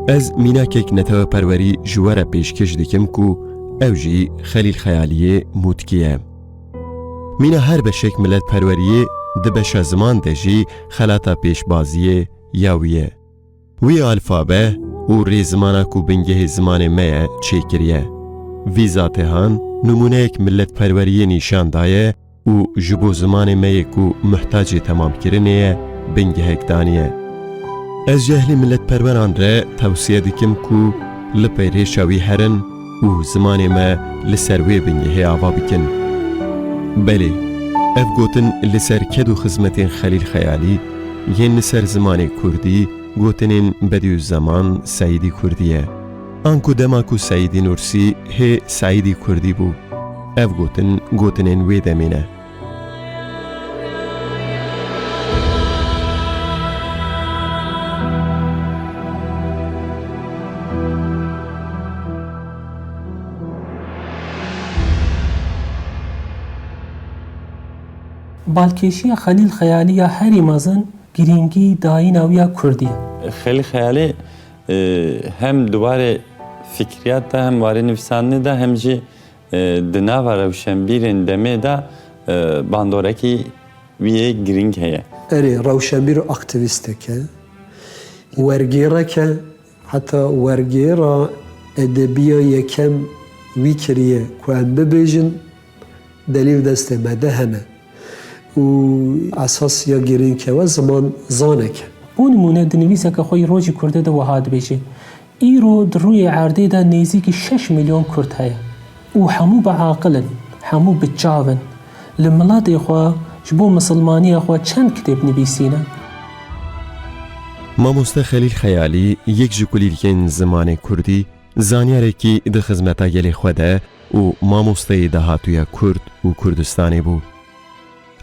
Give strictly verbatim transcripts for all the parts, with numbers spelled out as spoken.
Ez mînakek neteweperwerî ji we re pêşkêş dikim ku ew jî Xelîl Xeyaliyê Mûtkî ye. Mîna her beşek miletperweriyê di beşa ziman de jî xelata pêşbaziyê ya wî ye. Wî alfabe û rêzimana ku bingehê zimanê me ye çêkiriye. Vî zatehan nimûneyek miletperweriyê nîşan daye û ji bo zimanê me yê ku muhtacê temamkirinê ye, bingehek daniye. Ez ji ehlê miletperweran re tewsiye dikim ku li pêrêşa wî herin û zimanê me li ser wê bingehê ava bikin. Belê, ev gotin li ser ked û xizmetên Xelîl Xeyalî, yên li ser zimanê kurdî, gotinên Bedîuzzeman Seîdî Kurdî ye. Anku dema ku Seîdî Nursî hê Seîdî Kurdî bû. Ev gotin, gotinên wê demê ne. Balkêşiya Xelîl Xeyalî ya herî mezin girîngî dayîna wî ya kurdî ye. Xelîl Xeyalî, e, hem di warê fikriyat de, hem warê nivîsandinê de, hem jî, e, di nava rewşenbîrên demê de, e, bandorekî wî yê girîng heye. Erê, rewşenbîr û aktîvîstek e, wergêrek e, heta wergêra edebiya yekem wî kiriye ku em bibêjin, delîl destê me de hene û esas ya girîngkewe ziman zanek e. Bû nimûne di nivîseke xwe yî Rojî Kurdê de wiha dibêje, Îro di rûyê erdê de nêzîkî şeş milyon Kurd heye û hemû bi aqil in, hemû bi çav in. Li miletê xwe, ji bo misilmaniya xwe çend kitêb nivîsîne. Mamoste Xelîl Xeyalî yek ji kulîlkên zimanê kurdî, zanyarekî di xizmeta gelê xwe de û mamosteyê dahatûya Kurd û Kurdistanê bû.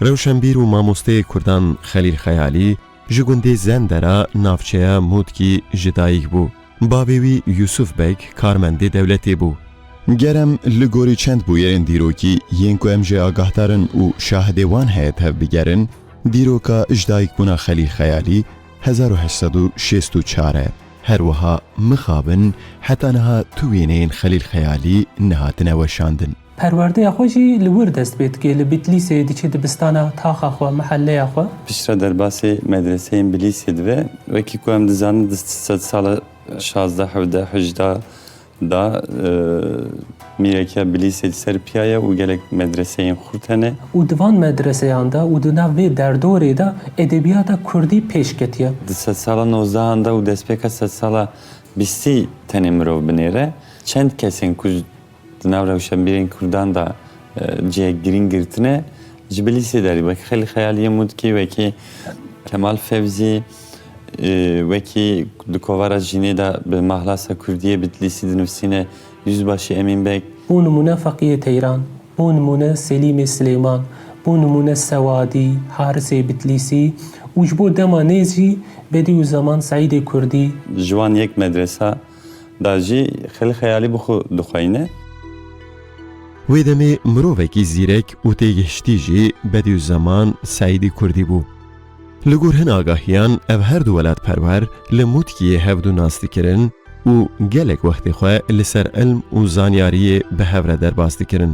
Rewşenbîr û mamosteyê Kurdan Xelîl Xeyalî ji gundê Zendera navçeya Mûtkî ji dayik bû. Bavê wî Yûsuf Beg karmendê dewletê bû. Ger em li gorî çend bûyerên dîrokî yên ku em jê agahdar in û şahidê wan heye tev bigerin, dîroka ji dayikbûna Xelîl Xeyalî hezar û heşt sed û şêst û çar e. Her wiha mixabin heta niha tu wêneyên Xelîl Xeyalî nehatine weşandin. Perwerdeya xwe jî li wir dest pê dike, li Bitlîsê diçe dibistana taxa xwe, mehelleya xwe. Piştre derbasî medreseyên Bilîsê dibe. Wekî ku em dizanin di sedsala şazdeh, hevdeh, hejdeh de, e, mîrekiya Bilîsê li ser piya ye û gelek medreseyên xurt hene. Û di van medreseyan de û di nav vê derdorê de edebiyata kurdî pêş ketiye. Di sedsala nozdehan de û destpêka sedsala bîstî tenê mirov binêre. Çend kesên ku di nav rewşenbîrên kurdan de, e, cihek girîng girtine, ji Bilîsê derî, wekî Xelîl Xeyaliyê Mûtkî, wekî Kemal Fevzî, e, wekî di kovara Jînê de bi mahlasa kurdiyê Bitlîsî dinivîsîne Yüzbaşı Emin Beg. Bû nimûne Feqiyê Teyran, bû nimûne Selîmê Silêman, bû nimûne Sewadî, Harisê Bitlîsî û ji bo dema nêz jî Bedîuzzeman Seîdê Kurdî. Ji wan yek medresa da jî Xelîl Xeyalî bi xwe dixweyne. Wê demê mirovekî zîrek û têgihiştî jî Bedîuzzeman Seîdî Kurdî bû. Li gor hin agahiyan ev her du welatperwer li Mûtkiyê hevdu nas dikirin û gelek wextê xwe li ser ilm û zanyariyê bi hev re derbas dikirin.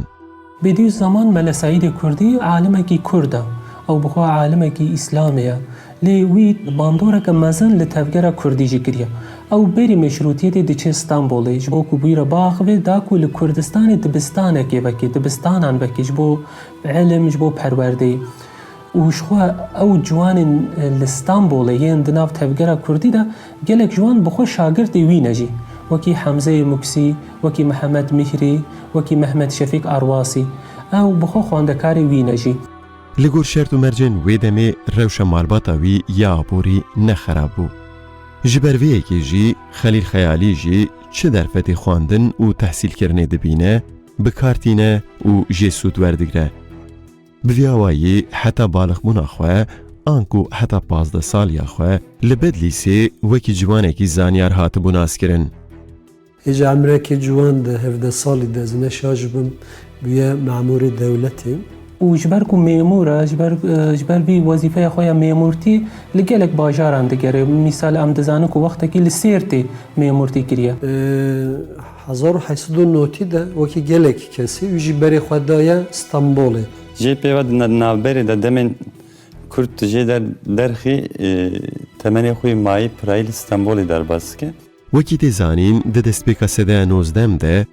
Bêdî û zeman Mele Seîdê Kurdî alimekî Kurd e. Ew bi xwe alimekî Îslamê ye. Lê wî bandoreke mezin li tevgera Kurdî jî kiriye. Ew berî meşrûtiyetê diçe Stenbolê, ji bo ku bûyî re biaxive, da ku li Kurdistanê dibistanekê vekê, dibistanan vekê, ji bo ilim, ji bo perwerdeyê. Û ji xwe ew ciwanên li Stenbolê yên di nav tevgera Kurdî de gelek ji wan bi xwe şagirtê wî ne jî. Wekî Hemzeyê Muksî, wekî Mihemed Mihrî, wekî Mehmed Şefîk Arwasî. Ew bi xwe xwendekarê wî ne jî. Li gor şert û mercên wê demê rewşa malbata wî ya aborî ne xerab bû. Ji ber vê yekê jî Xelîl Xeyalî jî çi derfetê xwendin û tehsîlkirinê dibîne, bi kar tîne û jê sûd werdigre. Bi vî awayî heta balixbûna xwe anku heta pazdeh saliya xwe li Bedlîsê wekî ciwanekî zanyar hatibû naskirin. Hêja emrekê ciwan de hevdeh salî de ez ne şaş bim, bûye memûrê dewletê. Û ji ber ku mêmûr e, ji ber, e, ji ber vî wezîfeya xwe ya mêmûrtî li gelek bajaran digere. Mîsal, em dizanin ku wextekî li Sêrtê mêmûrtî kiriye. E, hezar û heşt sed û notî de wekî gelek kesî wî jî berê xwe daye Stenbolê. Jê pê ve di na-, navberê de demên Kurd tu jê der-, derxî, e, temenê xwe yê mayî pirayî li Stenbolê derbas dike. Wekî tê zanîn, di destpêka sedeya nozdem de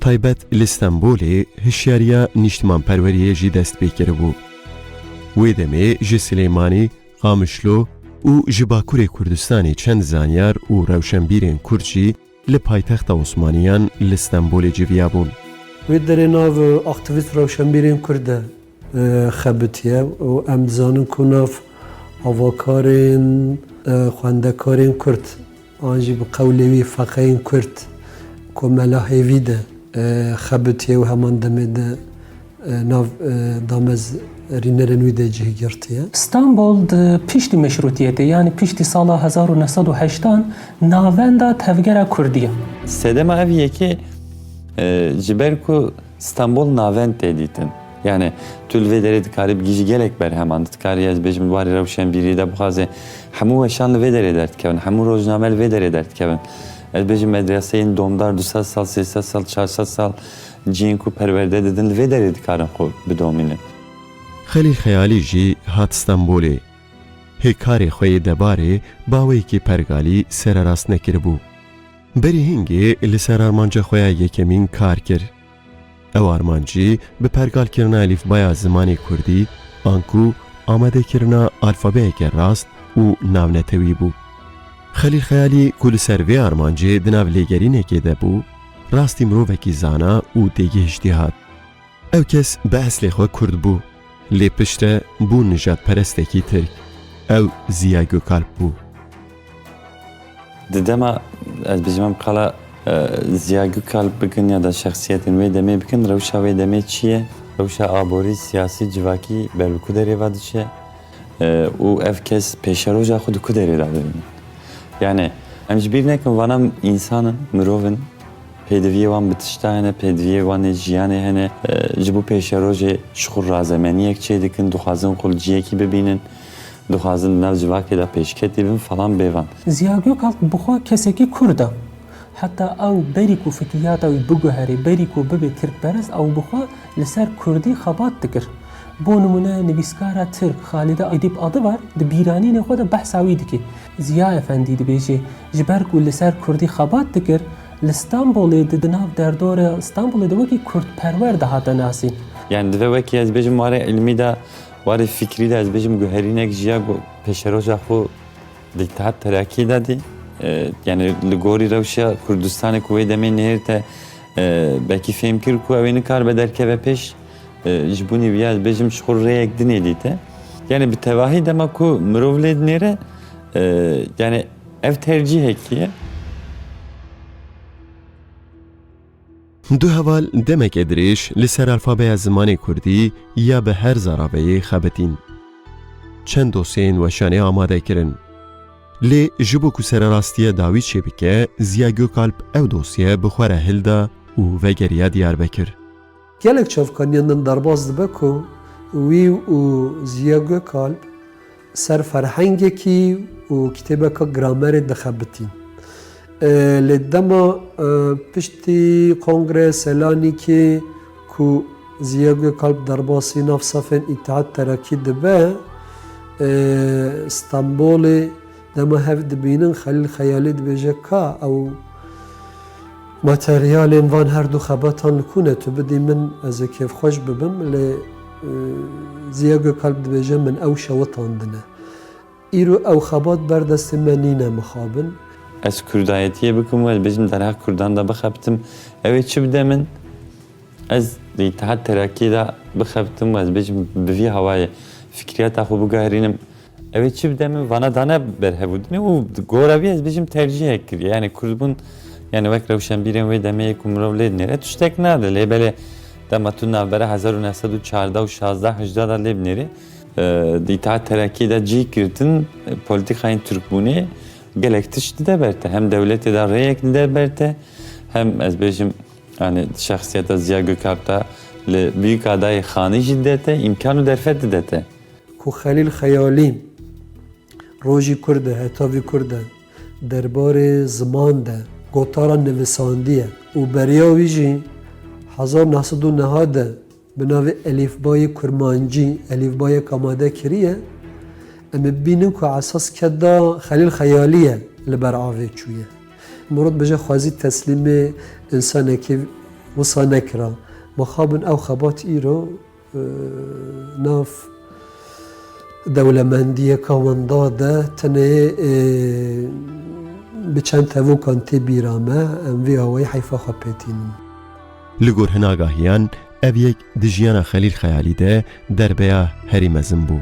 taybet li Stenbolê hişyariya nîştimanperweriyê jî dest pê kiribû. Wê demê ji Silêmanî, Qamişlo û ji Bakurê Kurdistanê çend zanyar û rewşenbîrên Kurd jî li paytexta Osmaniyan li Stenbolê civiyabûn. Wê derê nav aktîvîst rewşenbîrên Kurd de, e, xebitiye û em dizanin ku nav avakarên, e, xwendekarên Kurd an jî bi qewlê wî feqeyên Kurd komela hêvî de, e, xebitiye û heman demê de, e, nav, e, damezrînerên wî de cih girtiye. Stenbol di piştî meşrûtiyetê, yanî piştî sala hezar û neh sed û heştan navenda tevgera Kurdî ye. Sedema ev yekê, e, ji ber ku Stenbol navend tê dîtin. Yani tu li vê derê dikarî bigihîjî gelek berheman. Dikarî ez bêjim warê rewşenbîrî de bixwaze hemû weşan li vê derê derdikevin, hemû rojname li vê derê derdikevin. Ez bêjim medreseyên domdar du sed sal, sê sed sal, çar sed sal cihên ku perwerde didin li vê derê dikarin xwe bidomînin. Xelîl Xeyalî jî hat Stenbolê. Hê karê xwe yê debarê bi awayekî pergalî sererast nekiribû. Berî hingê li ser armanca xwe ya yekemîn kar kir. Ew armanc jî bi pergalkirina elîfbaya zimanê kurdî, anku amadekirina alfabeyeke rast û navnetewî bû. Xelîl Xeyalî ku li ser vê armancê di nav lêgerînekê de bû, rastî mirovekî zana û têgihiştî hat. Ew kes bi eslê xwe kurd bû, lê piştre bû nijadperestekî tirk. Ew Ziya Gökalp bû. Di dema, ez bêjim, em qala, e, Ziya Gökalp bikin ya da şexsiyetên wê demê bikin, rewşa wê demê çi ye? Rewşa aborî, siyasî, civakî ber bi ku derê ve diçe? E, û ev kes pêşeroja xwe di ku derê de dibîne? Yani, em ji bîr nekin, vana însan in, mirov in, pêdiviyê wan bi tişta hene, pêdiviyê wan ê jiyanê hene, e, ji bo pêşerojê ji xwe razemeniyek çêdikin, dixwazin xwe li ciyekî bibînin, dixwazin di nav civakê de pêşketî bin falan bêvan. Ziya Gökalp bi xwe kesekî kurd e. Heta ew berî ku fikriyata wî biguherê, berî ku bibe tirkperest, ew bi xwe li ser kurdî xebat dikir. Bo nimûne, nivîskara tirk Xalide Edîp Adıvar di bîranînê xwe de behsa wî dike. Ziya Efendî dibêje, ji ber ku li ser kurdî xebat dikir, li Stenbolê di, di nav derdora Stenbolê de wekî kurdperwer dihate nasîn. Yani divê wekî, ez bêjim, warê ilmî de, warê fikrî de, ez bêjim, guherînek jiya ku pêşeroja xwe di Îttihat Terakî de dî. E, yani li gorî rewşa Kurdistanê ku wê demê nihêrte, e, belkî fêm kir ku ew ê nikaribe derkeve pêş, e, ji bûnî viya, ez bêjim, ji xwe rêyek dinê dîte. Yani bi tevahî dema ku mirov lê dinêre, e, yani ev tercîhekî ye. Du heval demeke dirêj li ser alfabeya zimanê kurdî ya bi her zaraveyê xebitîn. Çend dosyeyên weşanê amade kirin. Lê ji bo ku sererastiya dawî çêbike, Ziya Gökalp ew dosye bi xwe re hilda û vegeriya Diyarbekir. Gelek çavkaniyan din derbas dibe ku wî û Ziya Gökalp ser ferhengekî û kitêbeka gramerê dixebitîn. E, lê dema, e, piştî Kongreya Selanikê ku Ziya Gökalp derbasî nav sefên Îttihat Terakî dibe, e, Stenbolê dema hev dibînin, Xelîl Xeyalî dibêje, ka ew materyalên van her du xebatan li ku ne, tu bidî min, ez ê kêfxweş bibim, lê, e, Ziya Gökalp dibêje, min ew şewitandine. Îro ew xebat ber destê me nîne mixabin. Ez kurdayetiyê bikim û ez bêjim derheq kurdan de bixebitim, ew ê çi bide min? Ez di Îttihat Terakî de bixebitim û ez bêjim bi vî hawayê fikriyata xwe biguherînim. Ew ê çi bide min, vana dane berhevûdinê û gora vî ez bêjim tercîhek kiriye. Yani kurdbûn, yani wek rewşenbîrên wê demê ku mirov lê dinêre tiştek nade. Lê belê dema tu navbera hezar û neh sed û çardeh û şazdeh hejdeh de lê binêrî, e, di Îttihat Terakî de cih girtin, e, polîtîkayên Tirkbûnê gelek tişt dide ber te. Hem dewletê de rêyek dide ber te, hem ez bêjim, yani şexsiyeta Ziya Gökalp de Li Büyükadayê xanî jî dide te, îmkan û derfet dide te. Ku Xelîl Xeyalî rojî Kurd e, heta vî Kurd e, derbarê ziman de gotara nivisandiye û beriya wî jî hezar neh sed û neh de bi navê Elîfbayê Kurmancî, elîfbayek amade kiriye. Em ê bibînin ku esas keda Xelîl Xeyalî ye li ber avê çûye. Mirov dibêje xwezî teslîmê însanekî wisa nekira. Mixabin ew xebat îro, e, nav dewlemendiyeka wenda de tenê, e, bi çend tevokan tê bîra me, em vî awayî heyfa xwe pê tînin. Li gor hin agahiyan, ev yek di jiyana Xelîl Xeyalî de derbeya herî mezin bû.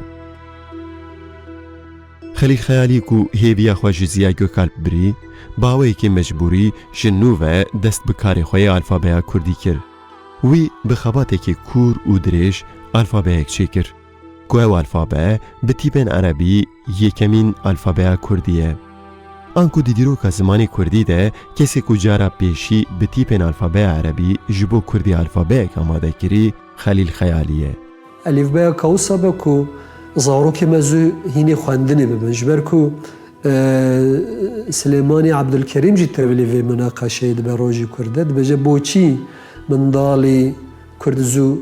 Xelîl Xeyalî ku hêviya xwe ji Ziya Gökalp birî, bi awayekî mecbûrî ji nû ve dest bi karê xwe yê alfabeya kurdî kir. Wî bi xebatekî kûr û dirêj alfabeyek çêkir, ku ew alfabe bi tîpên erebî yekemîn alfabeya kurdî ye. Anku di dîroka zimanê kurdî de kesê ku cara pêşî bi tîpên alfabeya erebî ji bo kurdî alfabeyek amade kirî, Xelîl Xeyalî ye. Elîfbeya ka wisa be ku zarokê me zû hînê xwendinê bibin. Ji ber ku, e, Silêmanî Ebdulkerîm jî tevlî vê minaqeşeyê dibe rojî Kurd e. Dibêje, boçî mindalî Kurd zû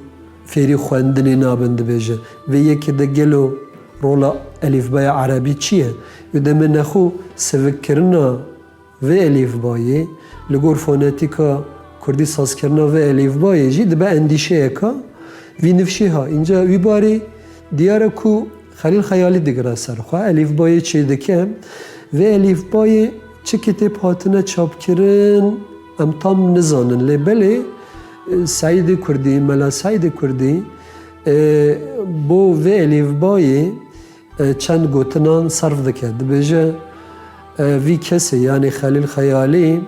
fêrî xwendinê nabin, dibêje. Vê yekê de gelo rola elîfbeya erebî çi ye? Wê demê nexwe sivikkirina vê elîfbayê, li gor fonetîka kurdî sazkirina vê elîfbayê jî dibe endîşeyeka vî nifşê ha. Înca wî barê diyar e ku Xelîl Xeyalî digire ser xwe, elîfbayê çêdike. Vê elîfbayê çi kitêb hatine çapkirin, em tam nizanin. Lê belê, e, Seîdê Kurdî, Mela Seîdê Kurdî, e, bo vê elîfbayê e, çend gotinan serf dike. Dibêje, e, vî kesê, yanî Xelîl Xeyalî,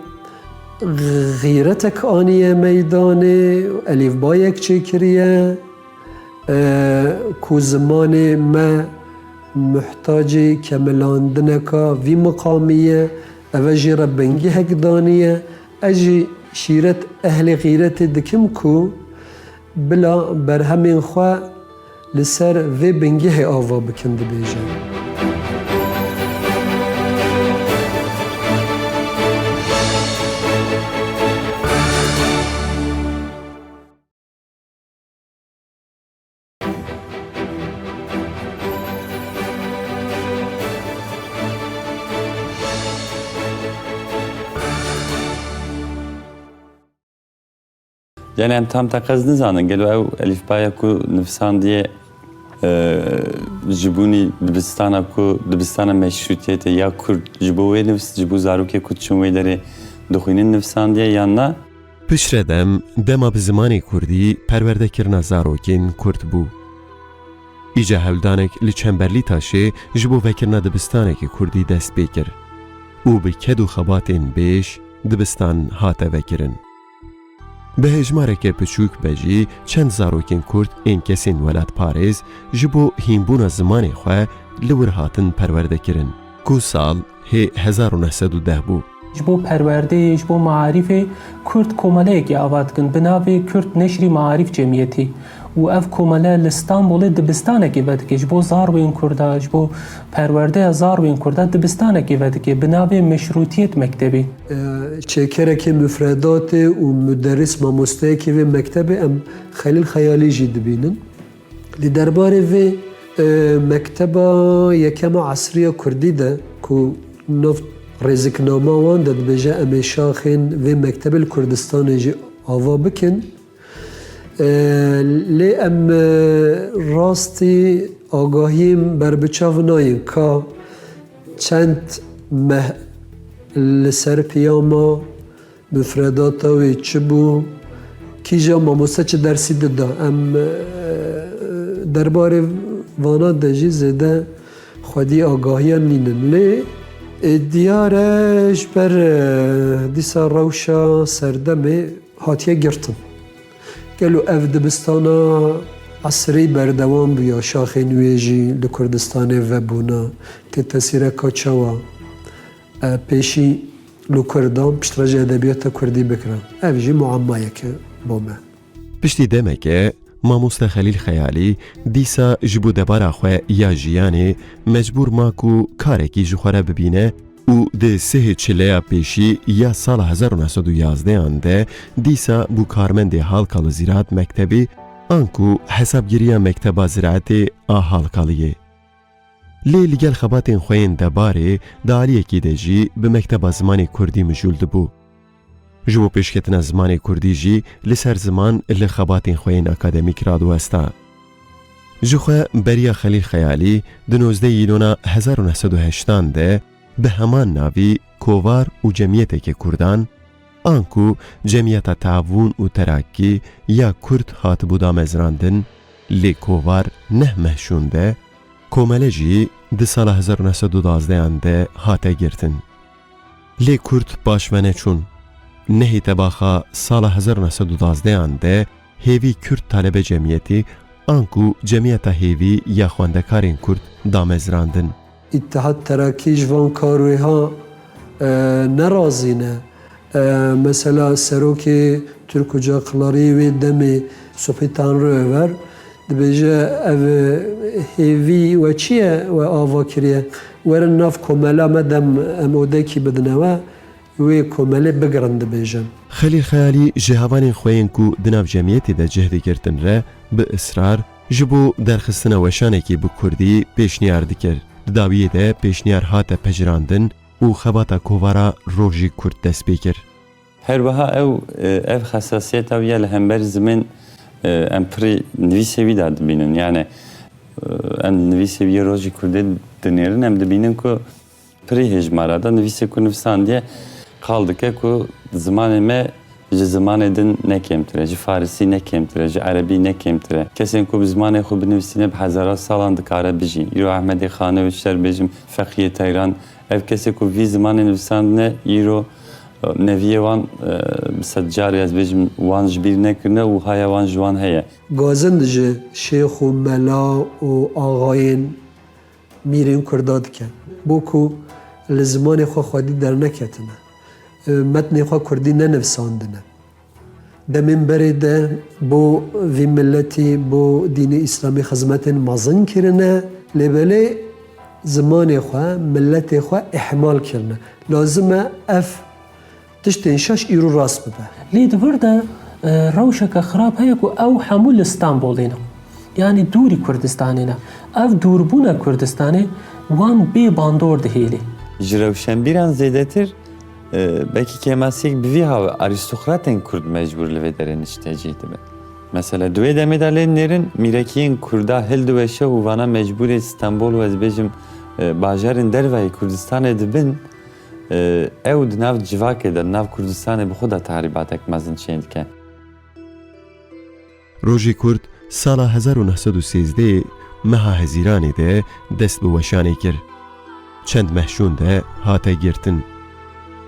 xîretek aniye meydanê, elîfbayek çêkiriye, e, ku zimanê me muhtacê kemilandineka vî miqamî ye, eve jê re bingehek daniye. Ez jî şîret ehlê xîretê dikim ku bila berhemên xwe li ser vê bingehê ava bikin, dibêje. Yani em tam teqez nizanin, gelo ew elîfbaya ku nivîsandiye, e, ji bûnî dibistana ku dibistana meşrûtiyetê ya kurd ji bo wê nivîs-, ji bo zarokê ku çûn wê derê dixwînin nivîsandiye yan na? Piştre dem, dema bi zimanê kurdî perwerdekirina zarokên kurd bû. Îca hewldanek li Çemberlî Taşê ji bo vekirina dibistanekî kurdî dest pê kir û bi ked û xebatên bêj dibistan hate vekirin. Bi hejmareke piçûk be jî çend zarokên kurd ên kesên welatparêz ji bo hînbûna zimanê xwe li wir hatin perwerde kirin. Ku sal hê hezar û neh sed û deh bû. Ji bo perwerdeyê, ji bo maarîfê Kurd komeleyekê ava dikin bi navê Kurd Neşrî Maarîf Cemiyetî û ev komele li Stenbolê dibistanekê vedike ji bo zarwên Kurda, ji bo perwerdeya zarwên Kurda dibistanekê vedike bi navê Meşrûtiyet Mektebî. Çêkerekê mufredatê û muderris mamosteyekê vê mektebê em Xelîl Xeyalî jî dibînin. Li derbarê vê, e, mekteba yekem a esrî ya kurdî de ku nav rêziknama wan de dibêje, em ê şaxên vê mektebê li Kurdistanê jî ava bikin. E, lê em, e, rastî agahiyên berbiçav nayên ka çend meh li ser piyama mufredata wê çi bû? Kîja mamoste çi dersî dida? Em, e, derbarê vana de jî zêde xwedî agahiya nînin. Lê, e, diyar e ji ber, e, dîsa rewşa serdemê hatiye girtin. Gelo ev dibistana esrî berdewam bûya, şaxên wê jî li Kurdistanê vebûna, tê tesîreka çawa, e, pêşî li Kurdan piştre jî edebiyata kurdî bikirin. Ev jî muammayeke bo me. Piştî demeke, mamoste Xelîl Xeyalî dîsa ji bo debara xwe ya jiyanê mecbûr ma ku karekî ji xwe re bibîne û di sihê çileya pêşî ya sala hezar û neh sed û yazdehan de dîsa bû karmendê Halkalı Ziraat Mektebi, anku hesabgiriya Mekteba Ziraetê a Halkaliyê. Lê li gel xebatên xwe yên debarê di aliyekî de jî bi Mekteba Zimanê Kurdî mijûl dibû. Ji bo pêşketina zimanê kurdî jî li ser ziman li xebatên xwe yên akademîk radiwesta. Ji xwe beriya Xelîl Xeyalî di nozdeh Îlona hezar û neh sed û heştan de bi heman navî Kovar û Cemiyeteke Kurdan, anku Cemiyeta Teavûn û Terakî ya Kurd hatibû damezrandin, lê Kovar neh meh şûn de, Komele jî di sala hezar û neh sed û dazdehan de hate girtin. Lê Kurd paş ve neçûn. Nehê tebaxa sala hezar û neh sed û dazdehan de hêvî Kurd Talebe Cemiyetî, anku Cemiyeta Hêvî ya Xwendekarên Kurd damezrandin. Îtihad Terakî ji van karwêha, e, nerazî ne. E, mesela serokê Turkuca Klarî wê demê Subhi Tanrıöver dibêje, ev, e, hêvî we çi ye we ava kiriye? Werin nav komela me dem em odekî bidine we, wê komelê bigirin dibêje. Xelîl Xeyalî ji hevalên xwe yên ku di nav cemiyetê de cih digirtin re bi israr ji bo derxistina weşanekî bi kurdî pêşniyar dikir. Di dawiyê de pêşniyar hate pejirandin û xebata kovara Rojî Kurd dest pê kir. Her wiha ew, e, ev xesasiyeta wî ya li hember zimên, e, em pirî nivîsê wî de dibînin. Yani, e, em nivîsê wî yê Rojî Kurdê dinêrin, em dibînin ku pirî hêjmara de nivîsê ku nivîsandiye qal dike ku zimanê me ji zimanê din ne kêmtir e, ji farisî ne kêmtir e, ji erebî ne kêmtir e. Kesên ku bi zimanê xwe binivîsîne bi hezaran salan dikare bijî. Îro Ehmedê Xanewê, ji ser bêjim Feqiyê Teyran, ev kesê ku vî zimanê nivîsandine, îro, e, neviyê wan, e, bi sed carî ez bêjim wan ji bîr nekirine û haya wan ji wan heye. Gazin ji şêx û mela û axayên mîrên Kurda dike. Bo ku li zimanê xwe xwedî derneketine, e, metnê xwe kurdî nenivsandine. Demên berê de bo vî miletî, bo dînê Îslamî xizmetên mezin kirine, lê belê zimanê xwe, miletê xwe îhmal kirine. Lazim e ev tiştên şaş îro rast bibe. Lê di vir de, e, rewşeke xirab heye ku ew hemû li Stenbolê ne. Yanî dûrî Kurdistanê ne. Ev dûrbûna Kurdistanê wan bê bandor dihêlê. Ji rewşenbîran zêdetir, e, belkî kêmasiyek bi vî hawê arîstokratên Kurd mecbûr li vê derê niştecih dibe. Mesela di wê demê de lê nêrin mîrekiyên Kurda hildiweşe û vana mecbûrê Stenbol û ez bêjim, e, bajarên dervayî Kurdistanê dibin, e, ew di nav civakê de, di nav Kurdistanê bi xwe de tehrîbatek mezin çêdike. Rojê Kurd sala hezar û neh sed û sêzdeh meha Hezîranê de dest bi weşanê kir. Çend meh şûn de hate girtin.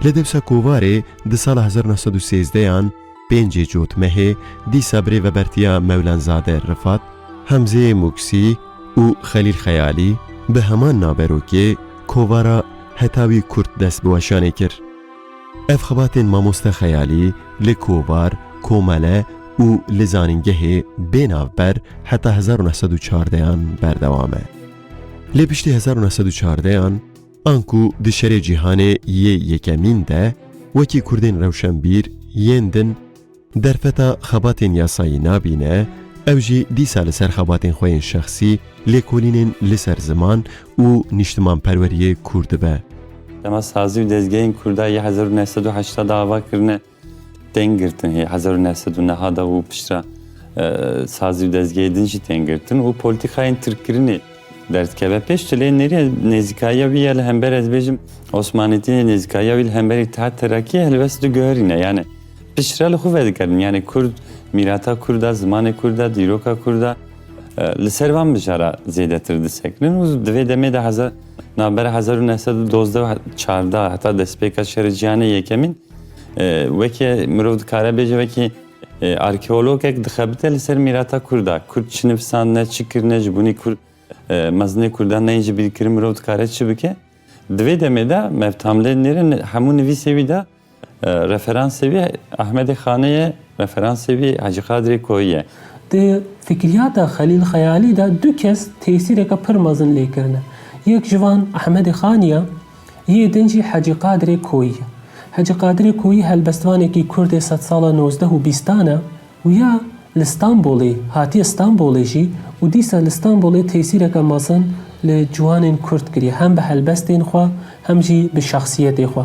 Li dewsa Kovarê di sala hezar û neh sed û sêzdehan pêncê Cotmehê dîsa birêvebertiya Mewlanzade Rifat, Hemzeyê Muksî û Xelîl Xeyalî bi heman naverokê kovara heta wî Kurd dest bi weşanê kir. Ev xebatên mamoste Xeyalî li kovar, komele û li zanîngehê bê navber heta hezar û neh sed û çardehan berdewam e. Lê piştî hezar û neh sed û çardehan, anku di şerê cîhanê yê yekemîn de wekî Kurdên rewşenbîr yên din derfeta xebatên yasayî nabîne, ew jî dîsa li ser xebatên xwe yên şexsî, lêkolînên li ser ziman û nîştimanperweriyê kûr dibe. Dema sazî û dezgehên Kurda yê hezar û neh sed û heştê de ava kirine, tên girtin, hê hezar û neh sed û nehê de û piştre, e, sazî û dezgehê din jî tên girtin û polîtîkayên tirkkirinê derdikeve pêş. Tu lê nêrî nêzîkayiya wî ya li hember, ez bêjim, Osmanîtî, nêzîkayiya wî li hember Îtîhad Terakî helwest diguherîne. Yani piştre li xwe vedigerin. Yani Kurd, mîrata Kurda, zimanê Kurda, dîroka Kurda, e, li ser van mijara zêdetir disekinin û di vê demê de hezar, navbera hezar û neh sed û dozdeh û çardeh heta destpêka şerê cîhanê yekemîn, e, wekî mirov dikare bêje, wekî, e, arkeologek dixebite li ser mîrata Kurda. Kurd çi nivîsandine, çi kirine, ji bûnî Kurd, e, mezinê Kurdan neyên ji bîr kirin, mirov dikare çi bike? Di vê demê de Mevt Hamlê Nêrîn hemû nivîsê wî de, e, referansê wî Ehmedê Xanê ye, Referansê wî Hecî Qadirê Koyî ye. Di fikriyata Xelîl Xeyalî de du kes tesîreke pir mezin lê kirine. Yek ji van Ehmedê Xanî ye, yê din jî Hecî Qadirê Koyî ye. Hecî Qadirê Koyî helbestvanekî Kurd ê sedsala nozdeh û bîstan e û ya li Stenbolê, hatiye Stenbolê jî û dîsa li Stenbolê tesîreke mezin li ciwanên Kurd kiriye, hem bi helbestên xwe hem jî bi şexsiyetê xwe.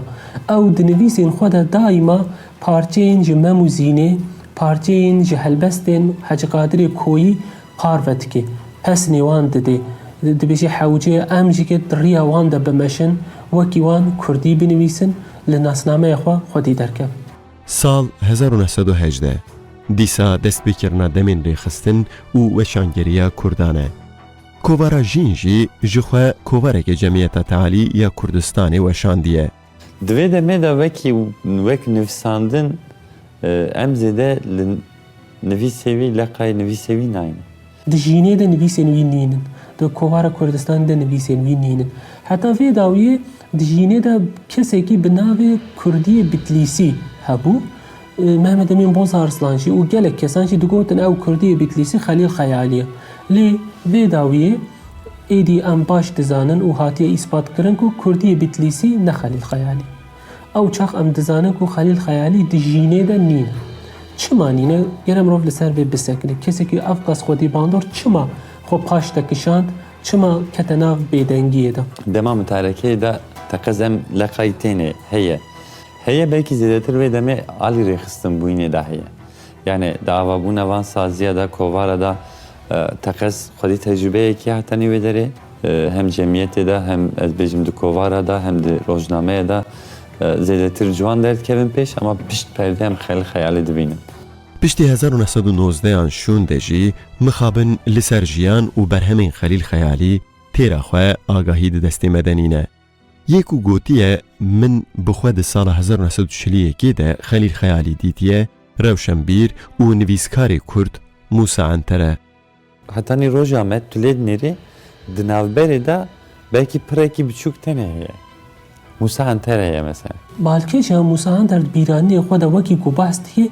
Ew di nivîsên xwe de daîma parçeyên ji Mem û Zînê, parçeyên ji helbestên Hecî Qadirê Koyî parve dike, pesnê wan dide. Dibêje hewce em jî ke di riya wan de bimeşin, wekî wan kurdî binivîsin, li nasnameya xwe xwedî derkevin. Sal hezar û neh sed û hejdeh, dîsa destpêkirina demên rêxistin û weşangeriya kurdan e. Kovara Jîn jî ji xwe kovareke cemiyeta tealî ya Kurdistanê weşandiye. Di vê demê de wekî wek nivîsandin, e, em zêde li nivîsê wî, leqayê nivîsê wî nayînin. Di Jînê de nivîsên wî nînin. Di Kovara Kurdistanê de nivîsên wî nînin. Heta vê dawiyê di Jînê de kesekî bi navê Kurdiyê Bitlîsî hebû. E, Mehmet Emîn Bozarslan jî û gelek kesan jî digotin ew Kurdiyê Bitlîsî Xelîl Xeyalî ye. Lê vê dawiyê êdî em baş dizanin û hatiye îspat kirin ku Kurdiyê Bitlîsî ne Xelîl Xeyalî. Ew çax em dizanin ku Xelîl Xeyalî di Jînê de nîne. Çima nîne? Gere mirov li ser vê bisekine. Kesekî ev qas xwedî bandor çima xwe paş de kişand, çima kete nav bêdengiyê de? Dema mutarekeyê de teqez em leqayî tênê heye. Heye belkî zêdetir vê demê alî rêxistinbûyînê de heye. Yani di avabûna van saziya de, kovara de, e, teqez xwedî tecrûbeyekî hatene wê derê. E, hem cemiyetê de, hem ez bêjim di kovara de, hem di rojnameyê de, e, zêdetir ciwan derdikevin pêş, ama pişt perdê em Xelîl Xeyalî dibînin. Piştî hezar û neh sed û nozdeh an şûn de jî mixabin li ser jiyan û berhemên Xelîl Xeyalî têra xwe agahî di destê me de nîne. Yê ku gotiye, min bi xwe di sala hezar û neh sed û çil û yekê de Xelîl Xeyalî dîtiye, rewşenbîr û nivîskarê kurd Mûsa Enter e. Hetanî roja me tu lê dinêrî, di navberê de belkî pirekî biçûk tenê heye. Mûsa Enter heye mesela. Balkêş e, Mûsa Enter di bîranînê xwe de wekî ku behs dike,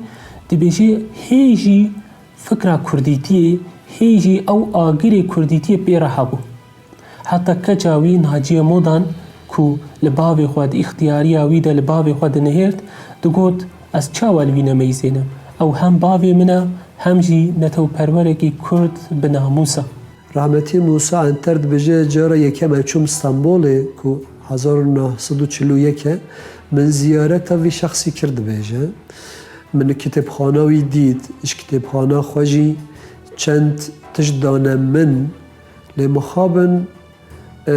dibêje hê jî fikra kurdîtiyê, hê jî ew agirê kurdîtiyê pê re hebû. Heta keça wî Naciye Modan ku li bavê xwe di îxtiyariya wî de li bavê xwe dinihêrt, digot, ez çawa li wî nemeyzênim? Ew hem bavê min e, hem jî netewperwerekî kurd bi namûs e. Rahmetî Mûsa Enter dibêje, cara yekem ez çûm Stenbolê ku hezar û neh sed û çil û yek e, min ziyareta vî şexsî kir dibêje. Min kitêbxana wî dît, ji kitêbxana xwe jî çend tişt dane min. Lê mixabin, e,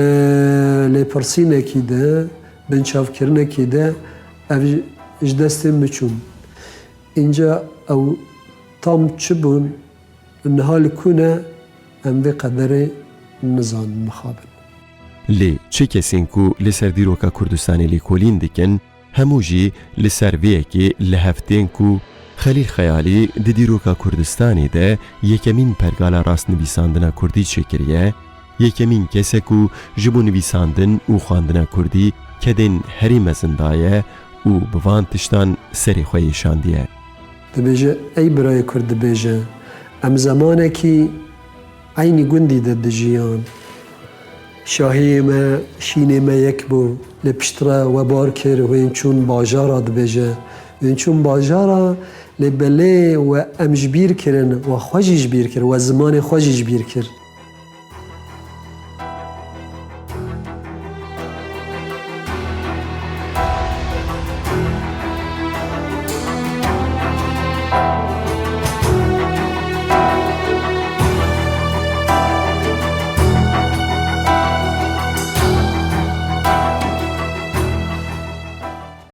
lêpirsînekî de, binçavkirinekî de ev ji destê min çûn. Înca ew tam çi bûn, niha li ku ne, em vê qederê nizanin mixabin. Lê çi kesên ku li ser dîroka Kurdistanê lêkolîn dikin, hemû jî li ser vê yekê li hev tên ku Xelîl Xeyalî di dîroka Kurdistanê de yekemîn pergala rastnivîsandina kurdî çêkiriye, yekemîn kes e ku ji bo nivîsandin û xwendina kurdî kedên herî mezin daye û bi van tiştan serê xwe yê şandiye. Dibêje, ey birayê kurd dibêje, em zemanekî eynî gundî de dijiyan. Şahiyê me, şînê me yek bû. Lê piştre we bar kir, hûn çûn bajara dibêje. Hûn çûn bajara, lê belê we em ji bîr kirin, we xwe jî ji bîr kir, we zimanê xwe jî ji bîr kir.